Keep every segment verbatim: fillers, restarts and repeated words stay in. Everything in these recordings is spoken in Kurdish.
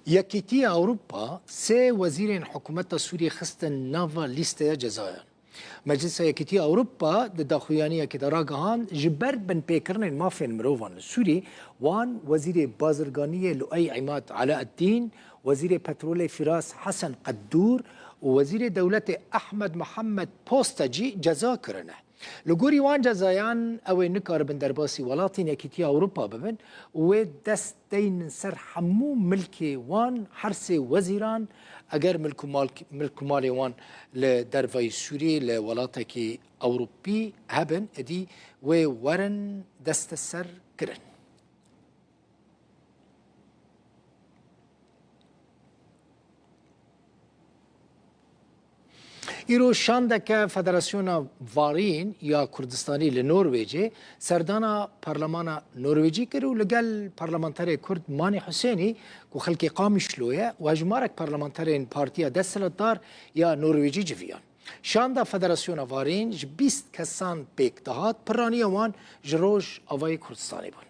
Yekîtiya Ewropa sê wezîrên hikûmeta Sûriyê xistin nava lîsteya cezayan. Meclisa Yekîtiya Ewropa di daxuyaniyekê de ragihand, ji ber binpêkirinên mafên mirovan li Sûrî, wan wezîrê bazirganiyê Luey Îmad Alaeddîn, wezîrê petrolê Fîras Hesen Qeddûr û wezîrê dewletê Ehmed Mihemed Posta jî ceza kirine. Li gorî wan cezayan, ew ê nikaribin derbasî welatên Yekîtiya Ewropa bibin û wê dest deynin ser hemû milkê wan, her sê wezîran, eger milk û mal-, milk û malê wan li dervayî Sûriyê li welatekî Ewropî hebin, êdî wê werin desteser kirin. Îro şandeke Federasyona Varîn ya Kurdistanî li Norwêcê serdana Parlemana Norwêcî kir û li gel parlamenterê Kurd Manî Husênî, ku xelkê Qamişlo ye, û hejmarek parlamenterên Partiya Desthilatdar ya Norwêcî civiyan. Şanda Federasyona Varîn ji bîst kesan pêk dihat, piraniya wan ji Rojavayê Kurdistanê bûn.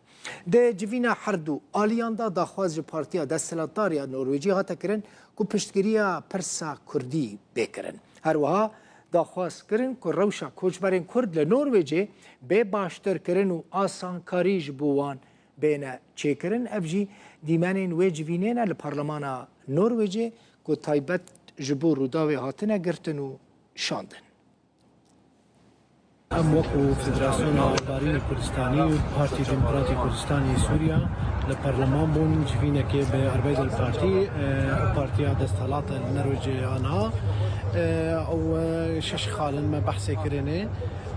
Di civîna her du aliyan de daxwaz ji Partiya Desthilatdar ya Norwêcî hate kirin ku piştgiriya pirsa Kurdî bê kirin. Her wiha daxwaz kirin ku rewşa koçberên Kurd li Norwêcê bê baştir kirin û asankarî ji bo wan bêne çêkirin. Ev jî dîmenên wê civînê ne li Parlemana Norwêcê ku taybet ji bo Rûdawê hatine girtin û şandin. Em wekî Federasyona Varînê Kurdistanî û Partî Demokratî Kurdistanî Sûriya li Parleman bûn, civînekê bi Arbeidel Partî, e, partiya desthilatê li Norwêcê ya niha, e, ew, e, şeş xal in me behsê kirinê.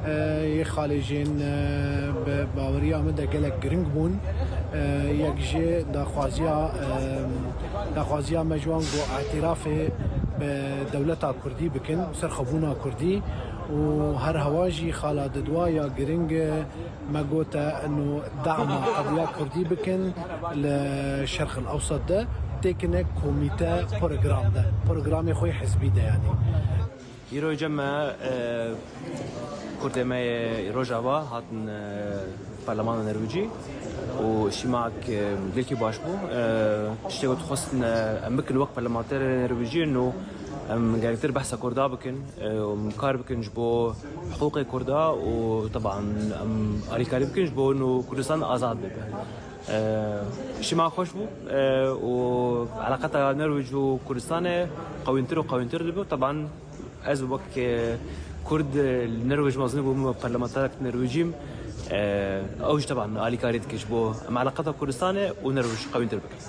E, yê xalê jî, e, bi baweriya min de gelek giring bûn. E, yek jî daxwaziya, e, daxwaziya me ji wan got îtirafê bi dewleta Kurdî bikin, serxwebûna Kurdî û her hewa jî xala didwa ya giring, e, me gote ino dama qediya Kurdî bikin li Şerq el Ewsat de têkine komîte program de, programê xwe yê hizbî de yanî. Îro cem me, e, Kurdê me yê Rojava hatin, e, Parlemana Norwêcî û îctimak, e, gelkî baş bû. E, tiştê ku dixwestin, e, em bikin wek parlamenterê Norwêcî, ino em gelektir behsa Kurda bikin, e, û em kar bikin ji bo hiqûqê Kurda û teban em alîkarî bikin ji bo ino Kurdistan azad bibe. E, îctimak xweş bû, e, û eleqeta Norwêc û Kurdistanê qewîntir û qewîntir dibe. Teban Ez wek, e, Kurd, e, li Norwêc mezin bûm, wek parlamenterek Norwêcî yim. E, ew jî teban alîkarî dike ji bo em eleqeta Kurdistanê û Norwêc qewîntir bikin.